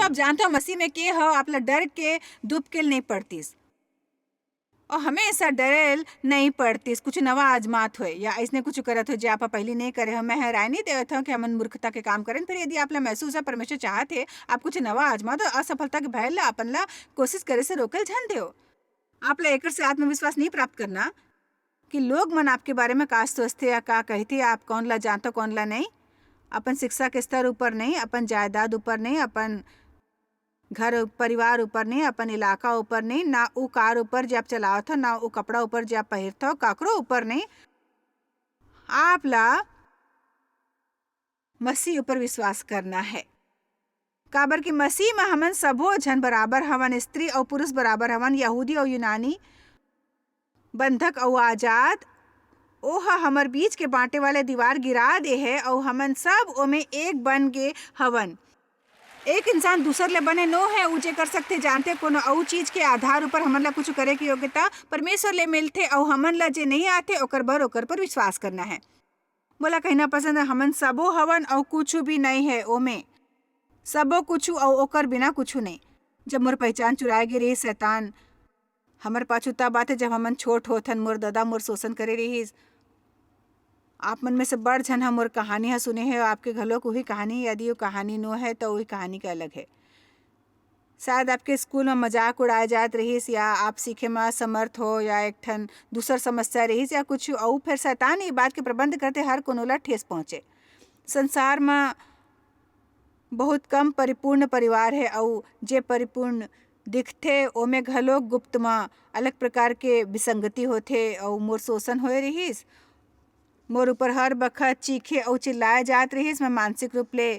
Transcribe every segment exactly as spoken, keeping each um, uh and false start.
अब जानथव मसीह में के हो, आप ला डर के दुबकेल नहीं पड़तिस। और हमेशा डरेल नहीं पड़तिस, कुछ नवा आजमात होए या ऐसने कुछ करत हो जे आप पहली नहीं करे हो। मैं ह राय नहीं देवत हूँ कि हमन मूर्खता के काम करें, फिर यदि आप ला महसूस है परमेश्वर चाहत हे आप कुछ नवा आजमात हो, असफलता के भय ला अपन ला कोशिश करे से रोकल झन देव। आप ला एकर से आत्मविश्वास नहीं प्राप्त करना कि लोग मन आपके बारे में का सोचते या का कहते, आप कौन ला जानते, कौन ला नहीं। अपन शिक्षा के स्तर ऊपर नहीं, अपन जायदाद ऊपर नहीं, अपन घर परिवार ऊपर नहीं, अपन इलाका ऊपर नहीं, ना उ कार ऊपर जे आप चलावत हो, ना उ कपड़ा ऊपर जे आप पहिरत हो, काकरो ऊपर नहीं। आप ला मसीह ऊपर विश्वास करना है, काबर कि मसीह में हमन सबो झन बराबर हवन, स्त्री और पुरुष बराबर हवन, यहूदी और यूनानी, बंधक अउ आजाद। ओह हमर बीच के बांटे वाले दीवार गिरा दे हे अउ हमन सब ओमे एक बन गे हवन। एक इंसान दूसर ले बने नो हे, उ जे कर सकथे जानथे। कोनो अउ चीज के आधार ऊपर हमन ला कुछ करे के योग्यता परमेश्वर ले मिलथे अउ हमन ला जे नहीं आथे ओकर बर ओकर पर विश्वास करना है। मोला कहना पसंद है, हमन सबो हवन अउ कुछ भी नहीं है ओमे, सबो कुछ अउ ओकर बिना कुछ नहीं। जब मोर पहचान चुराए गे रही शैतान हमर पाछू तब आथे जब हमन छोट होथन। मोर ददा मोर शोषण करे रिहिस। आप मन में से बड़ झन ह मोर कहानी ह सुने हे, आपके घलोक उही कहानी, यदि वो कहानी नो है तो उही कहानी के अलग है। शायद आपके स्कूल में मजाक उड़ाए जात रहिस या आप सीखे में असमर्थ हो या एक ठन दूसर समस्या रहिस या कुछ अउ, फिर शैतान ये बात के प्रबंध करते हर कोनो ला ठेस पहुँचे। संसार में बहुत कम परिपूर्ण परिवार है अउ जे परिपूर्ण दिखथे ओमे घलो गुप्त म अलग प्रकार के विसंगति होथे अउ मोर शोषण होए रिहिस। मोर ऊपर हर बखत चीखे अउ चिल्लाए जात रिहिस। मैं मानसिक रूप ले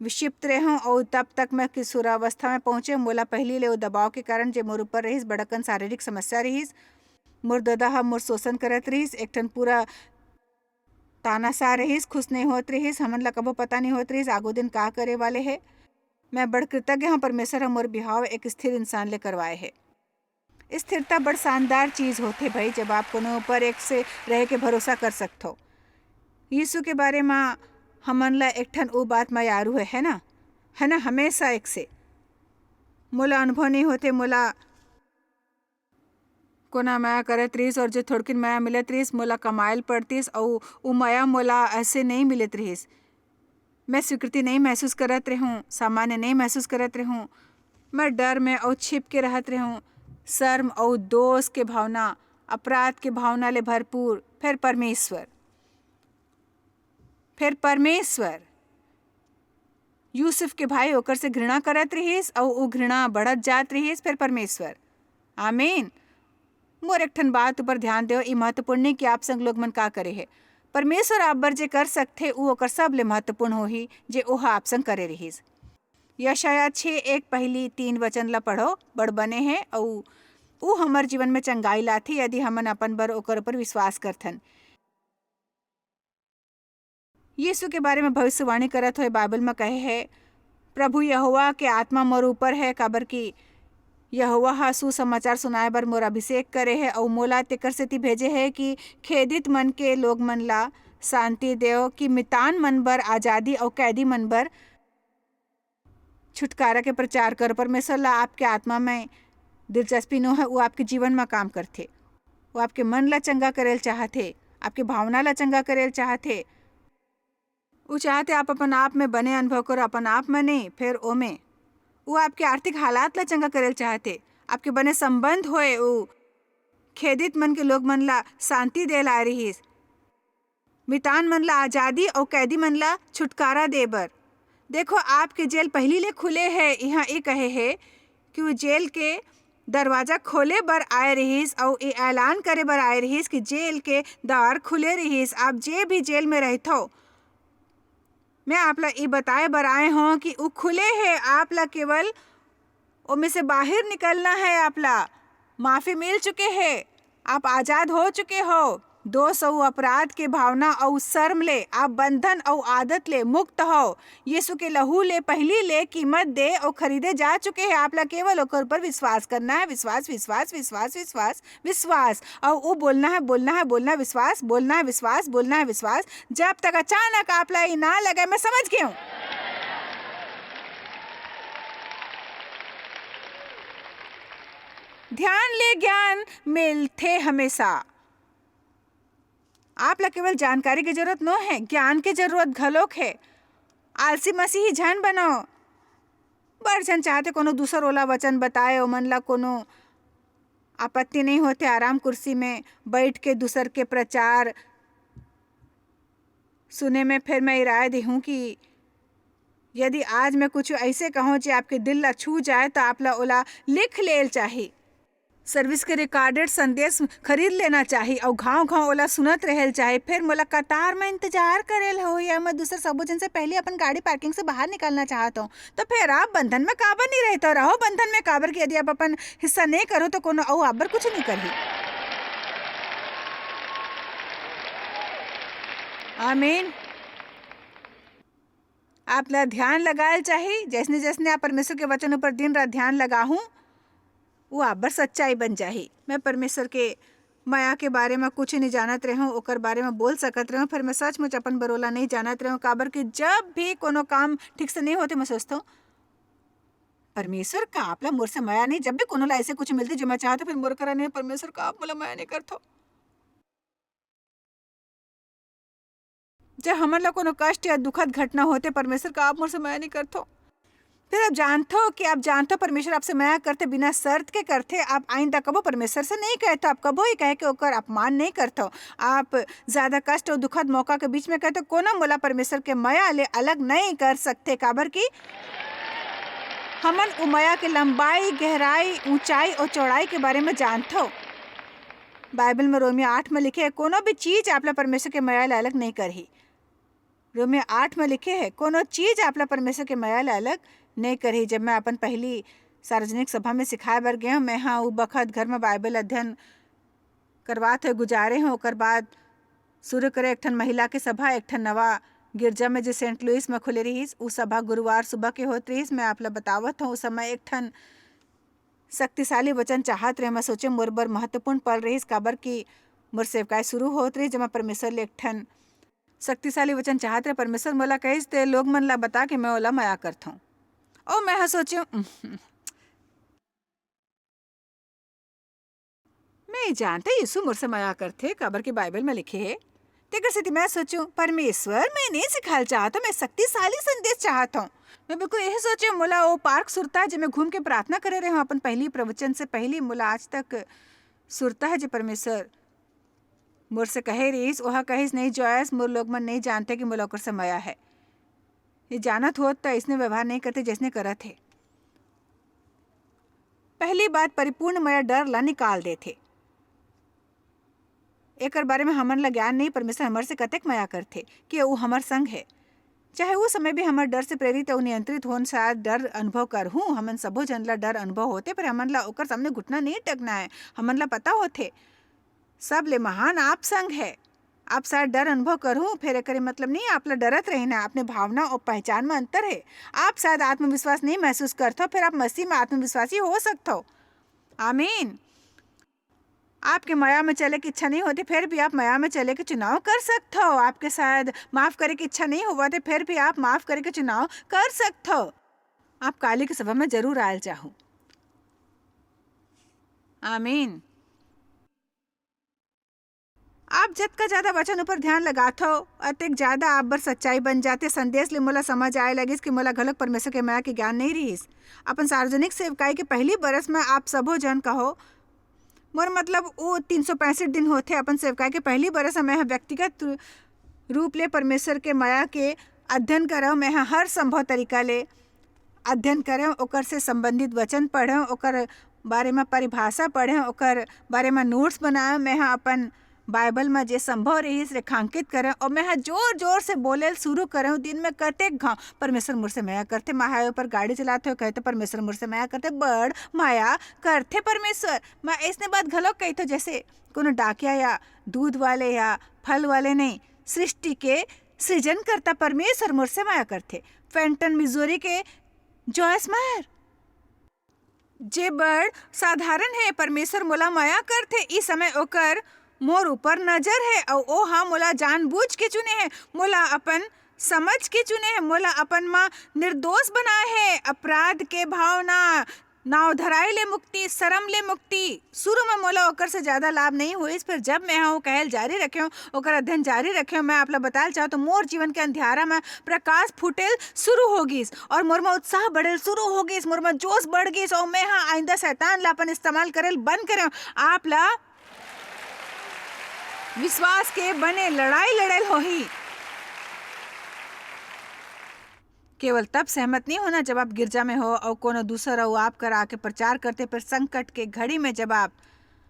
विक्षिप्त रेहूं अउ तब तक मैं किशोरावस्था में पहुंचे। मोला पहिली ले वो दबाव के कारण जे मोर ऊपर रिहिस बड़कन शारीरिक समस्या रिहिस। मोर ददा ह मोर शोषण करत रिहिस। एक ठन पूरा तानाशाह रहिस, खुश नहीं होत रहिस, हमन ला कभो पता नहीं होत रहिस आगो दिन का करे वाले हे। मैं बड़ कृतज्ञ हूँ परमेश्वर ह मोर बिहाव एक स्थिर इंसान ले करवाए हे। स्थिरता बड़ शानदार चीज होथे भाई, जब आप कोनो ऊपर एक से रह के भरोसा कर सकथो। यीशु के बारे में हमन ला एक ठन उ बात म यारू है, है ना, है ना, हमेशा एक से। मोला अनुभव नहीं होते, मोला कोना मया करत रिहिस और जो थोड़किन मया मिलत रिहिस मोला कमायल पड़तिस अउ उ मया मोला ऐसे नहीं मिलत रिहिस। मैं स्वीकृति नहीं महसूस करत रहूं, सामान्य नहीं महसूस करत रहूं। मैं डर में अउ छिप के रहत रहूं, शर्म अउ दोष के भावना, अपराध के भावना ले भरपूर। फिर परमेश्वर फिर परमेश्वर यूसुफ के भाई ओकर से घृणा करत रिहिस अउ उ घृणा बढ़त जात रिहिस। फिर परमेश्वर आमीन। मोर एक ठन बात ऊपर ध्यान देव, ई महत्वपूर्ण नहीं कि आप संग लोग मन का करे हे। परमेश्वर आप बर जे कर सकथे उ ओकर सब ले महत्वपूर्ण होही जे ओह आप संग करे रिहिस। यशाया छः एक पहली तीन वचन ला पढ़ो, बड़ बने हे अउ उ हमर जीवन में चंगाई लाथे यदि हमन अपन बर ओकर ऊपर विश्वास करथन। यीशु के बारे में भविष्यवाणी करत हुए बाइबल में कहे हे, प्रभु यहोवा के आत्मा मोर ऊपर है, काबर कि यहोवा ह सुसमाचार सुनाए बर मोर अभिषेक करे हे अउ मोला तेकर सेती भेजे हे कि खेदित मन के लोग मन ला शांति देव, कि मितान मन बर आजादी अउ कैदी मन बर छुटकारा के प्रचार कर। परमेश्वर ला आपके आत्मा में दिलचस्पी नो है, वो आपके जीवन में काम करथे। वो आपके मन ला चंगा करेल चाहथे, आपके भावना ला चंगा करेल चाहथे। वो चाहथे आप अपन आप में बने अनुभव करो, अपन आप में नहीं, फिर ओमे। वो आपके आर्थिक हालात ला चंगा करेल चाहथे, आपके बने संबंध होए। वो खेदित मन के लोग मन ला शांति दे ला रिहिस, मितान मन ला आजादी अउ कैदी मन ला छुटकारा दे बर। देखो, आपके जेल पहली ले खुले है। यहाँ ये कहे है कि वो जेल के दरवाजा खोले बर आए रहिस अउ ये ऐलान करे बर आए रहिस कि जेल के द्वार खुले रहिस। आप जे भी जेल में रहथो, मैं आप ला ये बताए बर आए हों कि वो खुले है। आप ला केवल ओमे से बाहर निकलना है। आप ला माफी मिल चुके है, आप आजाद हो चुके हो। दोष अउ अपराध के भावना अउ शर्म ले, आप बंधन अउ आदत ले मुक्त हो। यीशु के लहू ले पहली ले कीमत दे अउ खरीदे जा चुके हैं। आप ला केवल ओकर ऊपर विश्वास करना है। विश्वास, विश्वास, विश्वास, विश्वास, विश्वास। अउ वो बोलना है, बोलना है, बोलना है, विश्वास, बोलना है, विश्वास, बोलना है, विश्वास। जब तक अचानक आप ला ये ना लगे, मैं समझ गई हूँ। ध्यान ले ज्ञान मिलथे हमेशा। आप ला केवल जानकारी के जरूरत नो हे, ज्ञान के जरूरत घलोक हे। आलसी मसीही झन बनो। बड़ झन चाहथे कोनो दूसर ओला वचन बताए, ओमन ला कोनो आपत्ति नहीं होथे आराम कुर्सी में बैठ के दूसर के प्रचार सुने में। फिर मैं ये राय देहूँ कि यदि आज मैं कुछ ऐसे कहूँ जे आपके दिल ला छू जाए, तो आप ला ओला लिख लेल चाही। सर्विस के रिकॉर्डेड संदेश खरीद लेना चाही अउ घाव घाव ओला सुनत रहेल चाही। फिर मोला कतार में इंतजार करेल हो या मैं दूसर सबो झन से पहले अपन गाड़ी पार्किंग से बाहर निकालना चाहत हूँ, तो फिर आप बंधन में काबर नहीं रहते? रहो बंधन में, काबर कि यदि आप अपन हिस्सा नहीं करो, तो कोनो अउ आप बर कुछ नहीं करही। आमीन। आप ला ध्यान लगायल चाही, जैसने जैसने आप परमेश्वर के वचन ऊपर दिन रात ध्यान लगाहू, वो आप बर सच्चाई बन जाही। मैं परमेश्वर के मया के बारे में कुछ नहीं जानत रहूं, ओकर बारे में बोल सकत रहूं, फिर मैं सचमुच अपन बरोला नहीं जानत रहूं, काबर कि जब भी कोनो काम ठीक से नहीं होते, मैं सोचता हूँ, "परमेश्वर का आप ला मोर से मया नहीं?" जब भी कोनो ला ऐसे कुछ मिलते जो मैं चाहता, फिर मोर करा नहीं, "परमेश्वर का आप मोला मया नहीं करथो?" जब हमन ला कोनो कष्ट या दुखद घटना होते, "परमेश्वर का आप मोर से मया नहीं करथो?" फिर आप जानथो कि आप जानथो परमेश्वर आपसे मया करथे, बिना शर्त के करथे। आप आइंदा कबो परमेश्वर से नहीं कहथो, आप कबो ही कह के ओकर अपमान नहीं करथो। आप ज्यादा कष्ट और दुखद मौका के बीच में कहथो, "कोनो मोला परमेश्वर के मया ले अलग नहीं कर सकथे, काबर कि हमन उ मया के लंबाई, गहराई, ऊंचाई और चौड़ाई के बारे में जानथो।" बाइबल में रोमियो आठ में लिखे हे, "कोनो भी चीज आप ला परमेश्वर के मया ले अलग नहीं करही।" रोमियो आठ में लिखे हे, "कोनो चीज आप ला परमेश्वर के मया ले अलग नहीं करही।" जब मैं अपन पहली सार्वजनिक सभा में सिखाए बर गया, मैं हाँ उ बखत घर में बाइबल अध्ययन करवात हुए गुजारे हूँ। ओकर बाद शुरू करे एक ठन महिला के सभा, एक ठन नवा गिरजा में, जो सेंट लुइस में खुले रहिस। उ सभा गुरुवार सुबह के होत रहिस। मैं आप ला बतावत हूँ, उस समय एक ठन शक्तिशाली वचन चाहत रहे। मैं सोचे मोर बर महत्वपूर्ण पल रहिस, काबर कि मोर सेवकाई शुरू होत रहिस, जब मैं परमेश्वर ले एक ठन शक्तिशाली वचन चाहत रहे। परमेश्वर मोला कहिस, "ते लोग मन ला बता के मैं ओला मया करथौं।" ओ मैं ह सोचे, मैं जानते यीशु मोर से मया करथे, काबर के बाइबल में लिखे हे। तेकर सेती मैं सोचूं, "परमेश्वर, मैं नहीं सिखाल चाहत हूं, मैं शक्तिशाली संदेश चाहत हूं।" मैं बिल्कुल यही सोचे, मोला वो पार्क सुरता है, जेमे घूम के प्रार्थना करे रहे हूं अपन पहली प्रवचन से पहली। मोला आज तक सुरता है, जे परमेश्वर मोर से कहे रहिस, ओहा कहिस, "नहीं जॉयस, मोर लोग मन नहीं जानते कि मोला ओकर से मया है। ये जानत होत त अइसने व्यवहार नहीं करते, जइसने करत हे।" पहली बात, परिपूर्ण मया डर ला निकाल देथे। एकर बारे में हमन ला ज्ञान नहीं, परमेश्वर हमर से कतेक मया करथे कि वो हमर संग है। चाहे वो समय भी हमर डर से प्रेरित अउ नियंत्रित होन, शायद डर अनुभव करहूं। हमन सबो जन ला डर अनुभव होथे, पर हमन ला ओकर सामने घुटना नहीं टेकना है। हमन ला पता होथे, सबले महान आप संग है। आप शायद डर अनुभव करहूं, फेर एकरे मतलब नहीं आप ला डरत रहिना। अपने भावना और पहचान में अंतर है। आप शायद आत्मविश्वास नहीं महसूस करथो, फिर आप मसीह में आत्मविश्वासी हो सकथो। आमीन। आपके मया में चले की इच्छा नहीं होती, फिर भी आप मया में चले के चुनाव कर सकथो। आपके शायद माफ करे की इच्छा नहीं होवत हे, फिर भी आप माफ करे के चुनाव कर सकथो। आप काली के सभा में जरूर आयल चाहू। आमीन। आप जतका ज्यादा वचन ऊपर ध्यान लगाथो, अतेक ज्यादा आप बर सच्चाई बन जाथे। संदेश ले मोला समझ आए लगिस कि मोला घलोक परमेश्वर के मया के ज्ञान नहीं रहिस। अपन सार्वजनिक सेवकाई के पहली बरस में आप सबो जन कहो, मोर मतलब, वो तीन सौ पैंसठ दिन होथे अपन सेवकाई के पहली बरस में मैं ह व्यक्तिगत रू-, रूप ले परमेश्वर के मया के अध्ययन करव। मैं ह हर संभव तरीका ले अध्ययन करें, ओकर से संबंधित वचन पढ़ें, ओकर बारे में परिभाषा पढ़ें, ओकर बारे में नोट्स बनाएं। मैं ह अपन बाइबल में जे संभव रहिस रेखांकित करें और मैं ह जोर जोर से बोले शुरू करें। दिन में कतेक घाव परमेश्वर मोर से मया करथे, मैं हाईवे पर गाड़ी चलाते हुए कहे तो परमेश्वर मोर से मया करथे, बड़ मया करथे परमेश्वर। मैं ऐसने बात घलो कहथो जैसे कोनो डाकिया या दूध वाले या फल वाले नहीं, सृष्टि के सृजनकर्ता परमेश्वर मोर से मया करथे। फेंटन मिजोरी के जॉयस मायर जे बड़ साधारण हे, परमेश्वर मोला मया करथे। ई समय ओकर मोर ऊपर नजर हे, अउ ओ हा मोला जानबूझ के चुने हे, मोला अपन समझ के चुने हे, मोला अपन मा निर्दोष बनाए हे। अपराध के भावना, नाव धराई ले मुक्ति, शरम ले मुक्ति। शुरू में मोला ओकर से ज्यादा लाभ नहीं होइस, फिर जब मैं ह वो कहल जारी रखेंव, ओकर अध्ययन जारी रखेंव, मैं आप ला बताल चाहत हूँ, मोर जीवन के अंधियारा में प्रकाश फूटेल शुरू हो गिस और मोर में उत्साह बढ़ेल शुरू हो गिस, मोर में जोश बढ़ गिस और मैं ह आइंदा शैतान ला अपन इस्तेमाल करेल बंद करेंव। आप ला विश्वास के बने लड़ाई लड़ेल होही। केवल तब सहमत नहीं होना जब आप गिरजा में हो और कोनो दूसर अउ आप करा आके प्रचार करथे, पर संकट के घड़ी में जब आप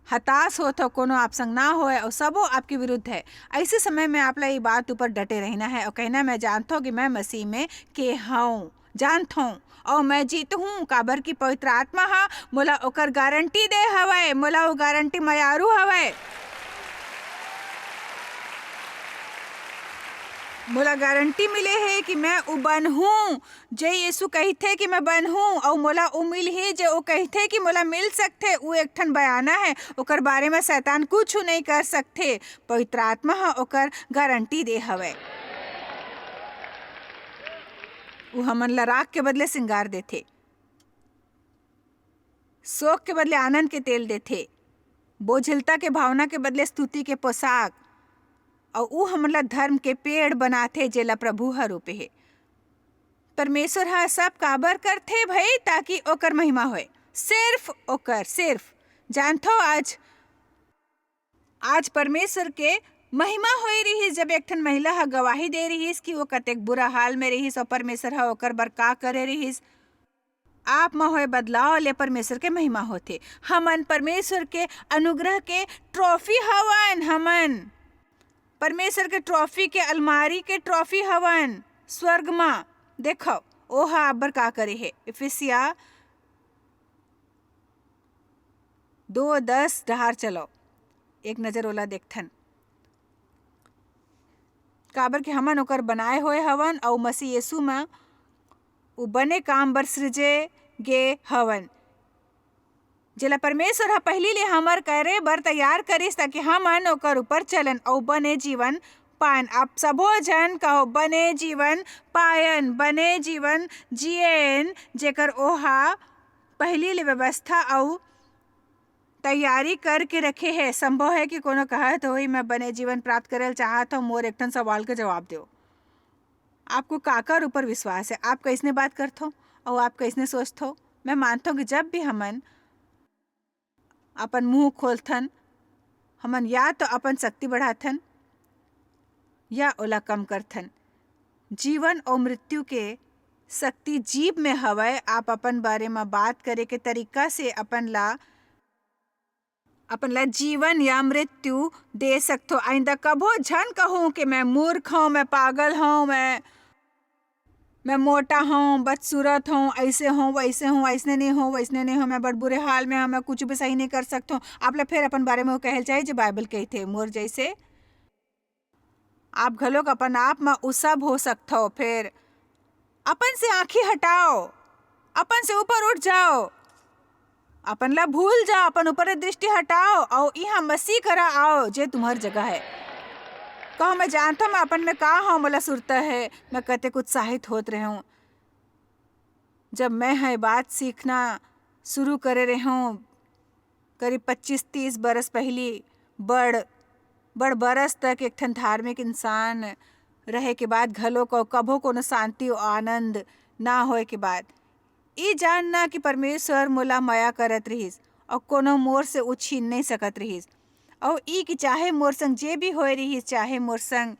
हताश होत हो, कोनो आप संग ना होय और सबो आपके विरुद्ध है, ऐसे समय में आप ला ये बात ऊपर डटे रहना है और कहना, मैं जानथों कि मैं मसीह में के हूँ, जानथों और मैं जीत हूँ, काबर कि पवित्र आत्मा हा मोला ओकर गारंटी दे हवय, मोला वो गारंटी मयारू हवय। मोला गारंटी मिले हे कि मैं उ बन हूँ, जे यीशु कहिथे कि मैं बन हूँ, अउ मोला उ मिलही जे उ कहिथे कि मोला मिल सकथे। उ एक ठन बयाना है, ओकर बारे में शैतान कुछु नहीं कर सकथे। पवित्र आत्मा ह ओकर गारंटी दे हवय। उ हमन ला राख के बदले सिंगार देथे, शोक के बदले आनंद के तेल देथे, बोझिलता के भावना के बदले स्तुति के पोशाक, अउ उ हमन ला धर्म के पेड़ बनाथे, जेला प्रभु ह रोपे हे। परमेश्वर ह सब काबर करथे भई? ताकि ओकर महिमा होय, सिर्फ ओकर, सिर्फ। जानथो, आज, आज परमेश्वर के महिमा होए रिहिस, जब एक ठन महिला ह गवाही दे रिहिस कि वो कतेक बुरा हाल में रिहिस और परमेश्वर ह ओकर बर का करे रिहिस। आप म होए बदलाव ले परमेश्वर के महिमा होथे। हमन परमेश्वर के अनुग्रह के ट्रॉफी हवन, हमन परमेश्वर के ट्रॉफी के अलमारी के ट्रॉफी हवन स्वर्ग म। देखो, ओह आप बर का करे हे। इफिसिया दो दस डहार चलो, एक नजर ओला देखथन। काबर कि हमन ओकर बनाए होए हवन, अउ मसीह यीशु म उ बने काम बर सृजे गे हवन, जेला परमेश्वर ह पहिली ले हमर करे बर तैयार करिस, ताकि हमन ओकर ऊपर चलन अउ बने जीवन पायन। आप सबो झन कहो, बने जीवन पायन, बने जीवन जियन, जेकर ओहा पहिली ले व्यवस्था अउ तैयारी करके रखे हे। संभव है कि कोनो कहत होही, "मैं बने जीवन प्राप्त करे ल चाहत हूँ, मोर एक ठन सवाल के जवाब देव।" आपको काकर ऊपर विश्वास है? आप कैसने बात करथो अउ आप कैसने सोचथो? मैं मानथो कि जब भी हमन अपन मुंह खोलथन, हमन या तो अपन शक्ति बढ़ाथन या ओला कम करथन। जीवन अउ मृत्यु के शक्ति जीभ में हवय। आप अपन बारे म बात करे के तरीका से अपन ला, अपन ला जीवन या मृत्यु दे सकथो। आइंदा कभो झन कहूं कि मैं मूर्ख हूं, मैं पागल हूं, मैं, मैं मोटा हूं, बदसूरत हूं, ऐसे हूं, वैसे हूं, ऐसने नहीं हूं, वैसने नहीं हूं, मैं बड़ बुरे हाल में हूं, मैं कुछ भी सही नहीं कर सकता हूं। आप ला फिर अपन बारे में वो कहल चाहे जो बाइबल कहिथे, मोर जैसे। आप घलोक अपन आप म उ सब हो सकथव। फिर अपन से आंखी हटाओ, अपन से ऊपर उठ जाओ, अपन ला भूल जाओ, अपन ऊपर ले दृष्टि हटाओ, अउ इहाँ मसीह करा आओ, जे तुम्हर जगह है। कहो, "मैं जानथव, मैं अपन में का हव, मोला सुरता है, मैं कतेक उत्साहित होत रहूं।" जब मैं ह बात सीखना शुरू करे रहूं, करीब पच्चीस तीस बरस पहिली, बड़, बड़ बरस तक एक ठन धार्मिक इंसान रहे के बाद घलो को कभो कोनो शांति अउ आनंद ना होए के बाद, ई जानना कि परमेश्वर मोला मया करत रिहिस अउ कोनो मोर से उ छीन नहीं सकत रिहिस, अउ ई कि चाहे मोर संग जे भी होए रिहिस, चाहे मोर संग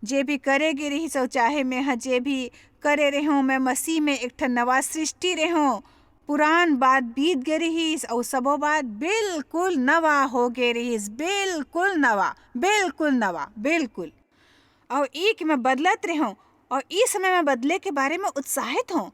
जे भी करे गे रिहिस, अउ चाहे मैं ह जे भी करे रेहों, मैं मसीह में एक ठन नवा सृष्टि रेहों। पुरान बात बीत गे रिहिस, अउ सबो बात बिल्कुल नवा हो गे रिहिस, बिल्कुल नवा, बिल्कुल नवा, बिल्कुल। अउ ई कि मैं बदलत रेहों, अउ ई समय मैं बदले के बारे में उत्साहित हों।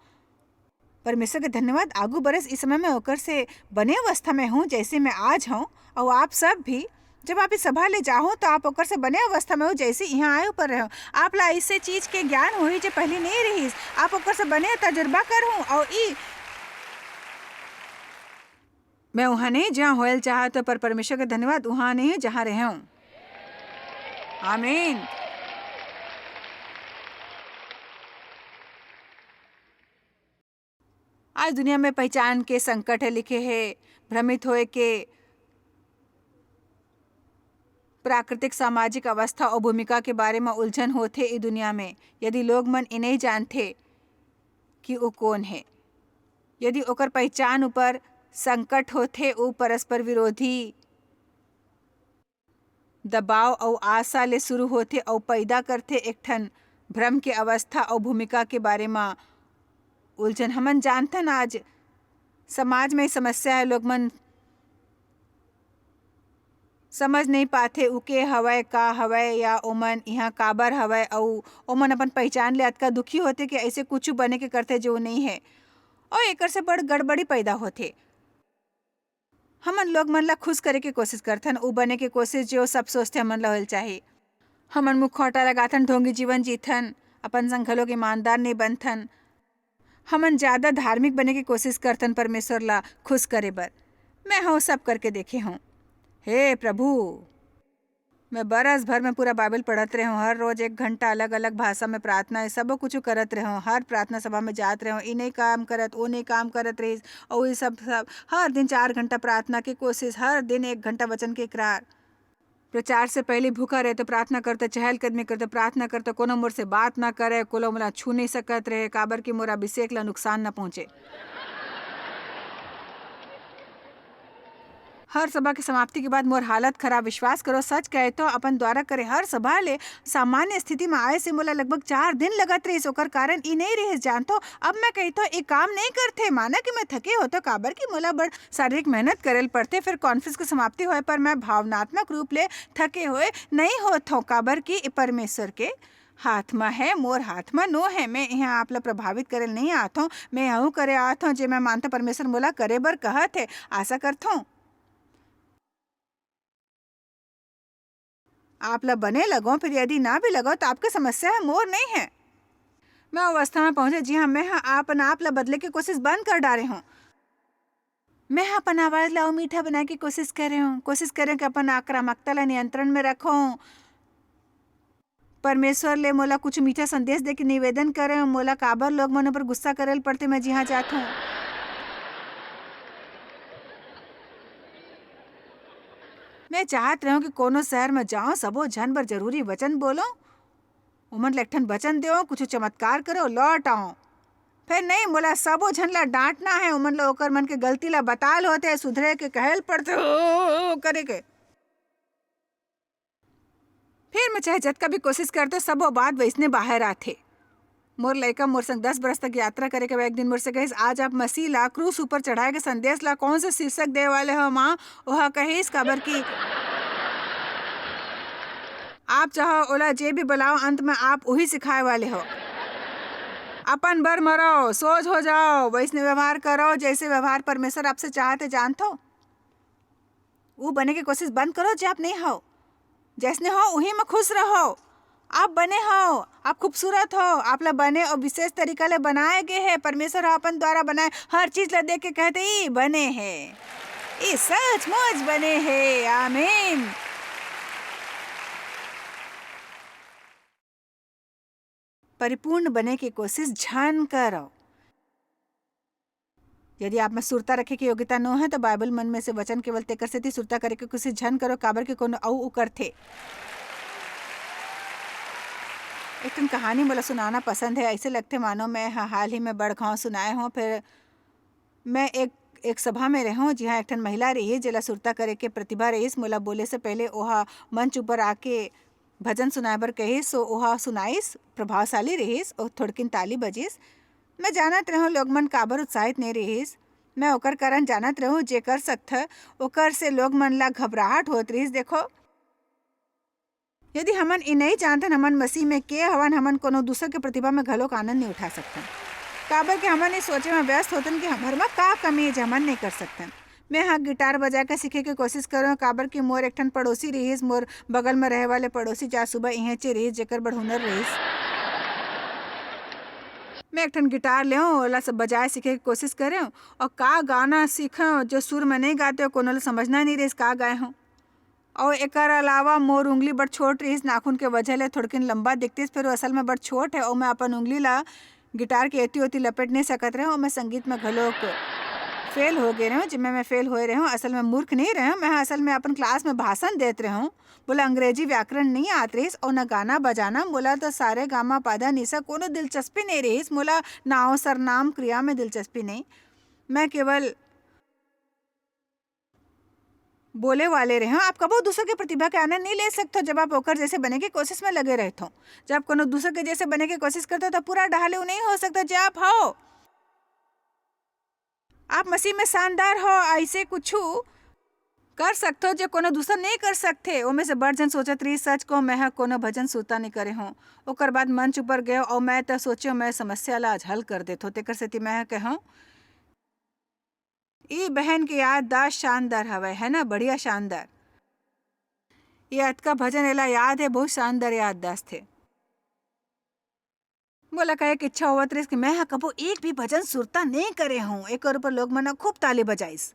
परमेश्वर के धन्यवाद, आगू बरस इस समय मैं ओकर से बने अवस्था में हूँ, जैसे मैं आज हूँ। अउ आप सब भी, जब आप इस सभा ले जाहो, तो आप ओकर से बने अवस्था में हो, जैसे यहाँ आए ऊपर रहो। आप ला ऐसे चीज के ज्ञान होही, जे पहले नहीं रहीस। आप ओकर से बने तजुर्बा करहो। अउ ई, मैं वहाँ नहीं, जहाँ होयल चाहत हो, पर परमेश्वर के धन्यवाद, वहाँ नहीं, जहाँ रहे हूँ। आमीन। आज दुनिया में पहचान के संकट हे लिखे हे, भ्रमित होए के प्राकृतिक सामाजिक अवस्था अउ भूमिका के बारे म उलझन होथे। ए दुनिया में यदि लोग मन ए नइ जानथे कि ओ कोन हे, यदि ओकर पहचान ऊपर संकट होथे, ओ परस्पर विरोधी दबाव अउ आशा ले शुरू होथे अउ पैदा करथे एक ठन भ्रम के अवस्था अउ भूमिका के बारे म उलझन। हमन जानथन आज समाज में समस्या हे, लोग मन समझ नहीं पाथे उ के हवय, का हवय या ओमन इहाँ काबर हवय अउ ओमन अपन पहचान ले अतका दुखी होथे कि ऐसे कुछ बने के करथे जो नहीं है। अउ एकर से बड़ गड़बड़ी पैदा होथे। हमन लोग मन ला खुश करे के कोशिश करथन, उ बने के कोशिश जो सब सोचथे हमन ला होए ल चाही। हमन मुखौटा लगाथन, ढोंगी जीवन जीथन, अपन संग घलोक ईमानदार नइ बनथन। हमन ज्यादा धार्मिक बने के कोशिश करथन परमेश्वर ला खुश करे बर। मैं ह ओ सब करके देखे हंव। हे प्रभु, मैं बरस भर में पूरा बाइबल पढ़त रहे हंव, हर रोज एक घंटा अलग-अलग भाषा में प्रार्थना, ये सबो कुछु करत रहे हंव, हर प्रार्थना सभा में जात रहे हंव, ई नई काम करत, ओ नई काम करत रहिस, अउ ई सब, सब, हर दिन चार घंटा प्रार्थना के कोशिश, हर दिन एक घंटा वचन के इकरार। प्रचार से पहले भूखा रहे तो प्रार्थना करते, चहलकदमी करते, प्रार्थना करते, कोनो मोर से बात ना करे, कोनो मोला छू नहीं सकत रहे, काबर कि मोर अभिषेक ला नुकसान ना पहुंचे। हर सभा के समाप्ति के बाद मोर हालत खराब। विश्वास करो, सच कहे तो अपन द्वारा करे हर सभा ले सामान्य स्थिति में आए से मोला लगभग चार दिन लगत रहिस। ओकर कारण ई नहीं रहिस, जानथो, अब मैं कहिथो, ए काम नहीं करथे। माना कि मैं थके होथो, काबर कि मोला बड़ शारीरिक मेहनत करे ल पड़थे। फिर कॉन्फ्रेंस के समाप्ति होए पर मैं भावनात्मक रूप ले थके होए नहीं होथो, काबर कि ए परमेश्वर के हाथ म है, मोर हाथ म नो है। मैं यहाँ आप ला प्रभावित करे ल नहीं आथो, मैं यहू करे आथो जे मैं मानथो परमेश्वर मोला करे बर कहत है। आशा करथो आप ला बने लगो, फिर यदि ना भी लगो तो आपके समस्या है, मोर नहीं है। मैं अवस्था में पहुंचे जिहाँ मैं ह अपन आप ला बदले के कोशिश बंद कर डारे हूँ। मैं ह अपन आवाज ला अउ मीठा बनाए के कोशिश करे हूँ, कोशिश करे हूँ कि अपन आक्रामकता ला नियंत्रण में रखो। परमेश्वर ले मोला कुछ मीठा संदेश दे के निवेदन करे हूँ, मोला काबर लोग मन ऊपर गुस्सा करे ल पड़थे, मैं जिहाँ जात हूँ। मैं चाहत रहे हूँ कि कोनो शहर में जाओ, सबो झन बर जरूरी वचन बोलो, ओमन ला एक ठन वचन देओ, कुछ चमत्कार करो, लौट आओ। फिर नहीं, मोला सबो झन ला डांटना है, ओमन ला ओकर मन के गलती ला बताल होथे, सुधरे के कहल पड़थे, ओ, ओ, ओ, करे के। फिर मैं चाहे जतका भी कोशिश करते, सबो बात वैसने बाहर आथे। मोर लइका मोर संग दस बरस तक यात्रा करे के बाद एक दिन मोर से कहिस, "आज आप मसीह ला क्रूस ऊपर चढ़ाए के संदेश ला कौन से शीर्षक दे वाले हो, माँ?" ओहा कहिस, "काबर कि आप चाहो ओला जे भी बुलाओ, अंत में आप उही सिखाए वाले हो। अपन बर मरो, सोझ हो जाओ, वैसने व्यवहार करो, जैसे व्यवहार परमेश्वर आपसे चाहते, जानथो।" ऊ बने के कोशिश बंद करो जे आप नहीं हो। जैसने हो, उही में खुश रहो। आप बने हो, आप खूबसूरत हो, आप ला बने और विशेष तरीका ले बनाए गे हे। परमेश्वर ह अपन द्वारा बनाए हर चीज ला देख के कहते, "ई बने हे, ई सचमुच बने हे।" आमीन। परिपूर्ण बने के कोशिश झन करो। यदि आप में सुरता रखे के योग्यता नो है, तो बाइबल मन में से वचन केवल तेकर सेती सुरता करे के कोशिश झन करो, काबर के कोनो अऊ उ करथे। एक ठन कहानी मोला सुनाना पसंद है। ऐसे लगथे मानो मैं ह-, हाल ही में बड़गांव सुनाए हों। फिर मैं एक, एक सभा में रहेंव, जिहाँ एक ठन महिला रहिस, जेला सुरता करे के प्रतिभा रहिस। मोला बोले से पहले ओहा मंच ऊपर आके भजन सुनाए बर कहिस, सो ओहा सुनाइस, प्रभावशाली रहिस, ओ थोड़किन ताली बजिस। मैं जानत रहेंव, लोग मन काबर उत्साहित नइ रहिस। मैं ओकर कारण जानत रहेंव, जे कर सकथे, ओकर से लोग मन ला घबराहट होत रहिस। देखो, यदि हमन ए नइ जानथन, हमन मसीह में के हवन, हमन कोनो दूसर के प्रतिभा में घलोक आनंद नइ उठा सकथन। काबर के हमन ए सोचे में व्यस्त होथन कि हमर म का कमी हे, जे हमन नइ कर सकथन। मैं ह गिटार बजाए के सीखे के कोशिश करेंव, काबर कि मोर एक ठन पड़ोसी रिहिस, मोर बगल म रहे वाले पड़ोसी, जा सुबह इहेंचे रिहिस, जेकर बड़ हुनर रिहिस। मैं एक ठन गिटार लेंव, ओला सब बजाए सीखे के कोशिश करेंव, अउ का गाना सीखेंव, जो सुर में नइ गाते, कोनो ला समझना नइ रिहिस, का गाए हों। अउ एकर अलावा मोर उंगली बड़ छोट रिहिस, नाखून के वजह ले थोड़किन लंबा दिखतिस, फेर वो असल में बड़ छोट हे, अउ मैं अपन उंगली ला गिटार के एती ओती लपेट नहीं सकत रहे हूँ। मैं संगीत में घलोक फेल हो गए रहे हूँ, जिसमें मैं फेल होए रहे हूँ। असल में मूर्ख नहीं रहे हूँ, मैं असल में अपन क्लास में भाषण देत रहे हूँ। बोला अंग्रेजी व्याकरण नहीं आत रहिस और न गाना बजाना। मोला तो सारे गामा पाधा निसा कोनो दिलचस्पी नहीं रहिस। मोला नाव सरनाम क्रिया में दिलचस्पी नहीं। मैं केवल बोले वाले रहे हो। आप कबो दूसर के प्रतिभा के आनंद नहीं ले सकते हो जब आप ओकर जैसे बने के कोशिश में लगे रहते हो। जब कोनो दूसर के जैसे बने के कोशिश करते हो तो पूरा डहाले नहीं हो सकते जे आप हो। आप मसीह में शानदार हो, ऐसे कुछ कर सकते हो जो कोनो दूसर नहीं कर सकते। ओमे से बड़ जन सोचत रही, सच को मैं ह कोनो भजन सुरता नहीं करे हूँ। ओकर बाद मंच ऊपर गए और मैं तो सोचे मैं समस्या ला आज हल कर देत हो। तेकर सेती मैं ह कहूँ, ई बहन के याददाश्त शानदार हवय, है ना? बढ़िया शानदार। ये अतका भजन एला याद है, बहुत शानदार याददाश्त है। मोला कहे के इच्छा होवत रहिस कि मैं ह कभू एक भी भजन सुरता नहीं करे हूँ। एकर ऊपर लोग मन ह खूब ताली बजाइस।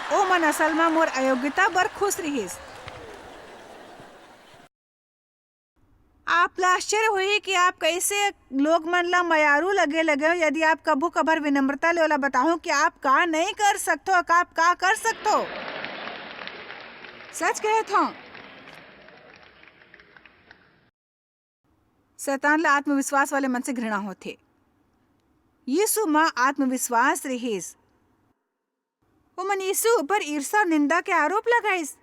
ओ मन असल म मोर अयोग्यता बर खुश रहिस। आप ला आश्चर्य होही कि आप कैसे लोग मन ला मयारू लगे लगे हो, यदि आप कभू कभर विनम्रता ले ओला बताहो कि आप का नहीं कर सकथो, का आप का कर सकथो। सच कहत हो, शैतान ला आत्मविश्वास वाले मन से घृणा होथे। यीशु म आत्मविश्वास रिहिस। ओमन यीशु ऊपर ईर्षा, निंदा के आरोप लगाइस।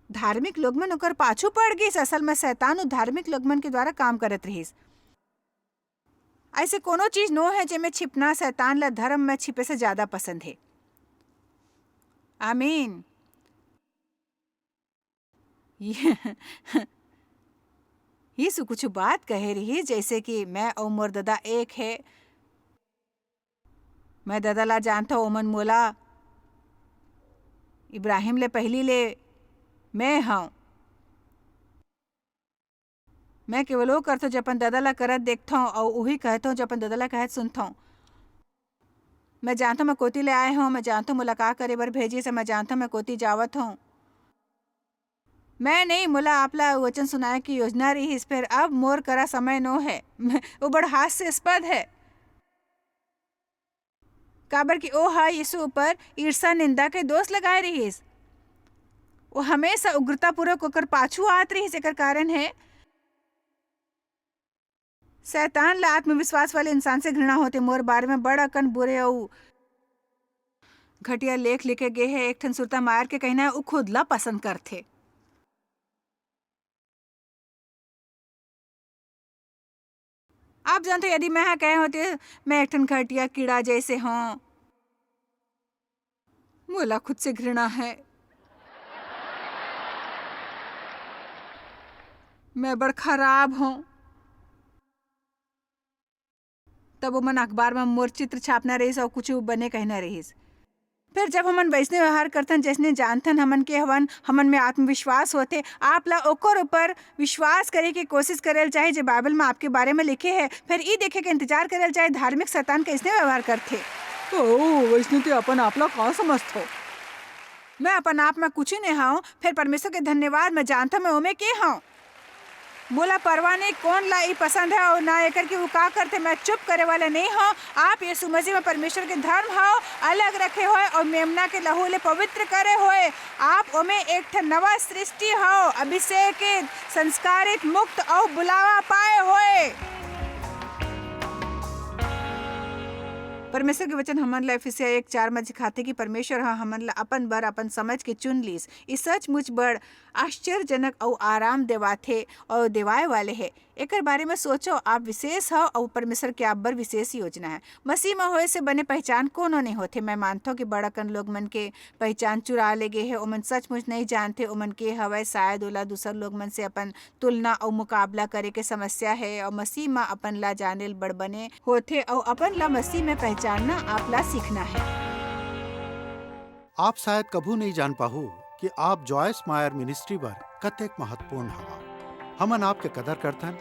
धार्मिक लोग मन ओकर पाछू पड़ गिस। असल में शैतान उ धार्मिक लोग मन के द्वारा काम करत रिहिस। ऐसे कोनो चीज नो है जेमे छिपना। शैतान ला धर्म में छिपे से ज्यादा पसंद है। आमीन। ये-, यीशु कुछ बात कहे रही, जैसे कि मैं अउ मोर ददा एक है। मैं ददा ला जानथव, ओमन मोला इब्राहिम ले पहिली ले मैं हंव। मैं केवल ओ करथंव, जो अपन ददा ला करत देखथंव, अउ उही कहथंव, जो अपन ददा ला कहत सुनथंव। मैं जानथंव, मैं कोती ले आए हंव, मैं जानथंव, मोला का करे बर भेजिस हे, मैं जानथंव, मैं कोती जावत हंव। मैं नहीं, मोला आप ला वचन सुनाए के योजना रहिस, फेर अब मोर करा समय नो है। वो बड़ हास्यास्पद है, काबर कि ओ ह यीशु ऊपर ईर्षा, निंदा के दोष लगाए रहिस। वो हमेशा उग्रतापूर्वक ओकर पाछू आत रहिस। एकर कारण है, शैतान ला आत्मविश्वास वाले इंसान से घृणा होथे। मोर बारे में बड़ अकन बुरे अउ घटिया लेख लिखे गे हे। एक ठन सुरता मायर के कहना है, उ खुद ला पसंद करथे। आप जानते, यदि मैं ह कहे होते, मैं एक ठन घटिया कीड़ा जैसे हूँ, मोला खुद से घृणा है। मैं बड़ खराब हूँ। तब ओमन अखबार म मोर चित्र छापना रहिस अउ कुछु बने कहना रहिस। फेर जब हमन वइसने व्यवहार करथन, जइसने जानथन हमन के हवन, हमन में आत्मविश्वास होथे, आप ला ओकर ऊपर विश्वास करे के कोशिश करे ल चाही, जे बाइबल म आपके बारे म लिखे हे। फेर ई देखे के इंतजार करे ल चाही, धार्मिक शैतान कइसने व्यवहार करथे। ओ, वइसने ते अपन आप ला का समझथो? मैं अपन आप म कुछु नइ हंव, फेर परमेश्वर के धन्यवाद, मैं जानथंव मैं ओमे के हंव। मोला परवाह नहीं कोन ला ई पसंद है और ना एकर कि वो का करथे, मैं चुप करे वाला नहीं हंव। आप यीशु मसीह में परमेश्वर के धर्म हव, अलग रखे होए और मेमना के लहू ले पवित्र करे होए। आप ओमे एक ठन नवा सृष्टि हव, अभिषेकित, संस्कारित, मुक्त और बुलावा पाए होए। परमेश्वर के वचन हमन ला इफिसिया एक चार म सिखाथे कि परमेश्वर ह हमन ला अपन बर अपन समझ के चुन लीस। ई सचमुच बड़ आश्चर्यजनक अउ आराम देवाथे अउ देवाय वाले हे। एकर बारे म सोचो, आप विशेष हव अउ परमेश्वर के आप बर विशेष योजना हे। मसीह म होए से बने पहचान कोनो नइ होथे। मैं मानथंव कि बड़ अकन लोग मन के पहचान चुरा ले गे हे। ओमन सचमुच नइ जानथे ओमन के हवय। शायद ओला दूसर लोग मन से अपन तुलना अउ मुकाबला करे के समस्या हे अउ मसीह म अपन ला जाने ल बड़ बने होथे अउ अपन ला मसीह म पहचानना आप ला सीखना हे। आप शायद कभू नइ जान पाहू कि आप जॉयस मायर मिनिस्ट्री बर कतेक महत्वपूर्ण हवा। हमन आपके कदर करथन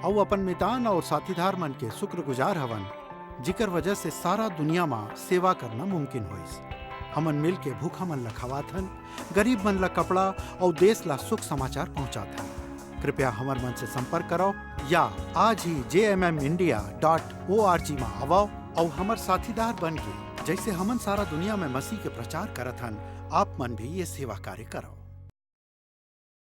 अउ अपन मितान अउ साथीदार मन के शुक्रगुजार हवन, जिकर वजह से सारा दुनिया म सेवा करना मुमकिन होइस। हमन मिल के भूखा मन ल खवाथन, गरीब मन ल कपड़ा अउ देश ल सुख समाचार पहुंचाथन। कृपया हमर मन से संपर्क करव या आज ही जे M M India dot O R G म आवव अउ हमर साथीदार बन के, जइसे हमन सारा दुनिया में मसीह के प्रचार करत हन, आप मन भी ये सेवा कार्य करव।